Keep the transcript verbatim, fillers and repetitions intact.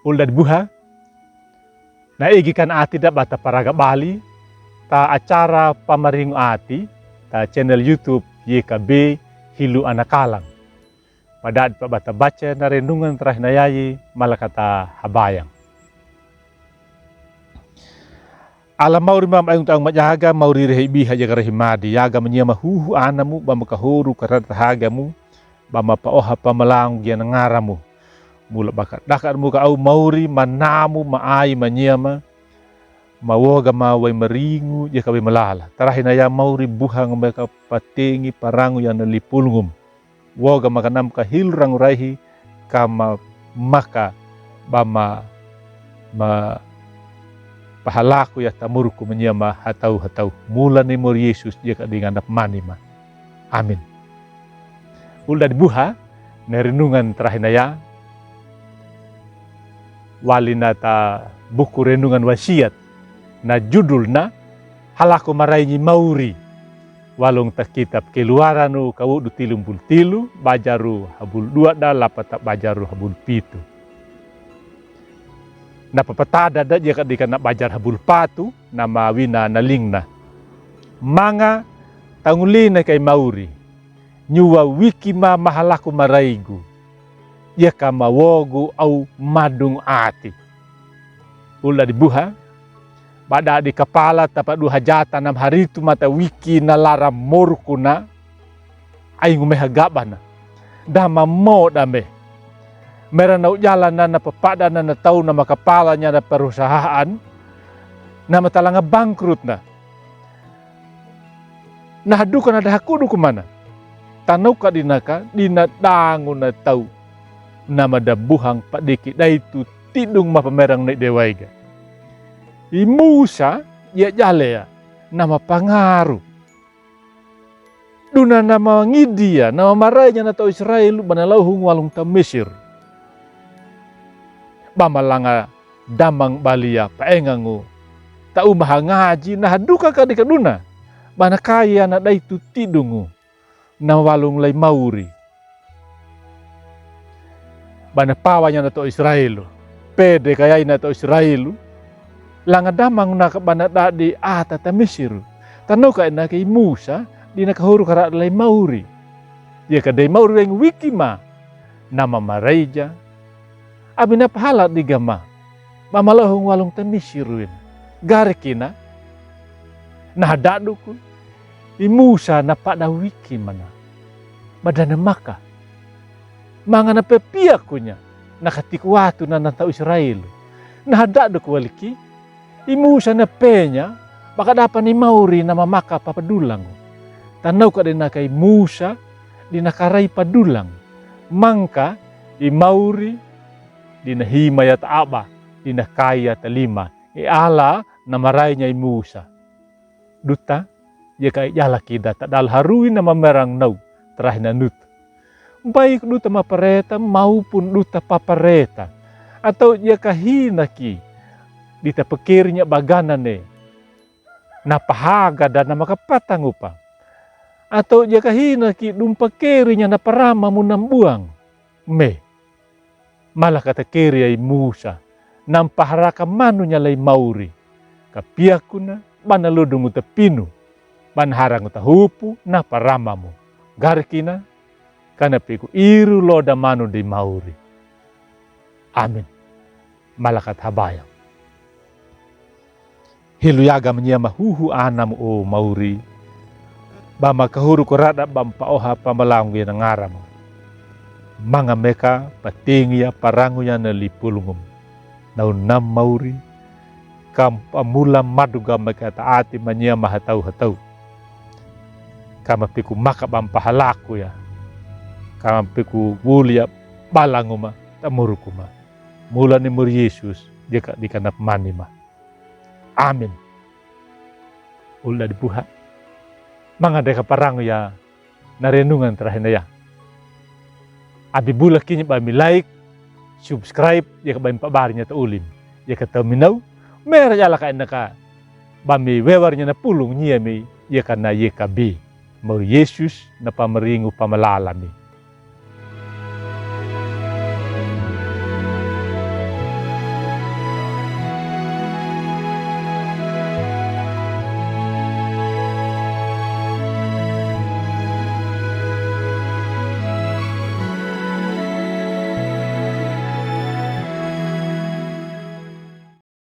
Ulda di buha. Na egi kan ati da ba ta paraga bali ta acara Pamaringu Ati ta channel YouTube Y K B Hilu Anakalang. Pada di pa ba ta baca na renungan tarahi na yayi malakata habayang. Ala mauri ma ma aingu ta aung majaga, mauri rehe ibiha jaga rehe madi, yaga manyama huhu anamu ba ma kahoru karata hagamu, ba ma paoha pamalangu gia na ngaramu. Mula ba ka daka muka au mauri ma namu ma ai manyama, ma woga ma wai maringu jaka wai malala. Tarahi na ya mauri buhang meka patengi parangu ya na lipulungum. Woga maka nam ka hilu rangu raihi ka ma maka ba ma ma pahalaku ya tamurku manyama hatau hatau. Mula ni mori Yesus jaka dingan dap mani ma. Amin. Ulda di buha na renungan tarahi na ya wali na ta buku renungan wasiat na judul na halaku marai ni mauri. Walung ta kitab Keluaranu kawodu tilu bul tilu bajaru habul dua da lapa ta bajaru habul pitu. Na papatada da jaka dika na bajar habul patu na mawina na lingna. Manga tangulina kai mauri. Nyuwa wiki ma mahalaku maraigu. Jaka mawogu au madung ati. Ulda di buha. Bada di kapala tapa du hajata nam haritu mata wiki na lara morku na. Ai ngumeha gabana. Dama mo dame. Mera na ujala na na papada na na tau na makapala nya na perusahaan. Na matalanga bangkrut na. Na haduka na da hakudu kumana. Tanau ka dinaka dina dangu na tau. Na mada buhang padiki daitu tidung mapamerang na idewaiga. I Musa ya jaleya na mapangaru. Duna na mangidi ya na mamarai nya na tau Israel bana lauhung walung ta Misir. Ba malanga damang baliya paengangu. Ta umaha ngaji na haduka ka dika duna. Bana kaya na daitu tidungu. Na walung lai mauri. Bana pawa nya na tau Israel. Pede kaya ina tau Israel. Langa damang na ka bana dadi ata ta Misir. Tanau ka ina ka i Musa dina ka huru kara lai mauri. Jaka dai mauri weng wiki ma. Na mamarai ja. Abi na pahala diga ma. Ba malohong walung ta Misir win. Gari kina. Na hadaduku. I Musa na pada wiki mana. Madana maka. Manga na pepiaku nya. Na katiku watu na na tau Israel. Na hadaduku waliki. I Musa na penya. Ba ka dapa ni mauri na mamaka papadulang. Tanau ka dina ka i Musa. Dina karai padulang. Mangka i mauri. Dina hima ya ta aba, dina kai ya ta lima. I ala na marai nya i Musa. Duta, jaka i jala kida ta dal harui na mamerang nau, tarahi na nut. Baik duta mapareta, maupun duta papareta. Atau jaka hina ki, dita pakeri nya bagana ne. Na pahaga da na makapatang upa. Atau jaka hina ki dum pakeri nya na parama mu na mbuang. Me. Mala kata keri ai Musa, na mpaharaka manu nya lai mauri. Kapiaku na, bana lodungu ta pinu. Bana harangu ta hupu, na paramamu. Gari kina, kana piku iru loda manu di mauri. Amin. Mala kata habayang. Hilu yaga manyama huhu anamu o mauri. Ba ma kahuru ko rada ba mpaoha pamalangu ya na ngaramu. Manga meka patingi ya parangu ya na lipulungum. Na unam mauri. Kam pamula maduga meka ta ati manyama hatau hatau. Kama piku maka ba mpahalaku ya. Kama piku wuli ya balangu ma tamurku ma. Mula ni mur Yesus, jaka dika na pemani ma. Amin. Ulda di buha. Manga deka parangu ya na renungan tarahi na ya. Abi bula kini ba mi like, subscribe, jaka ba mi pabari nya ta ulim. Jaka ta minau, mera jala ka ina ka ba mi wewar nya na pulung nya mi, jaka na jaka bi. Mur Yesus na pamaringu pamalala mi.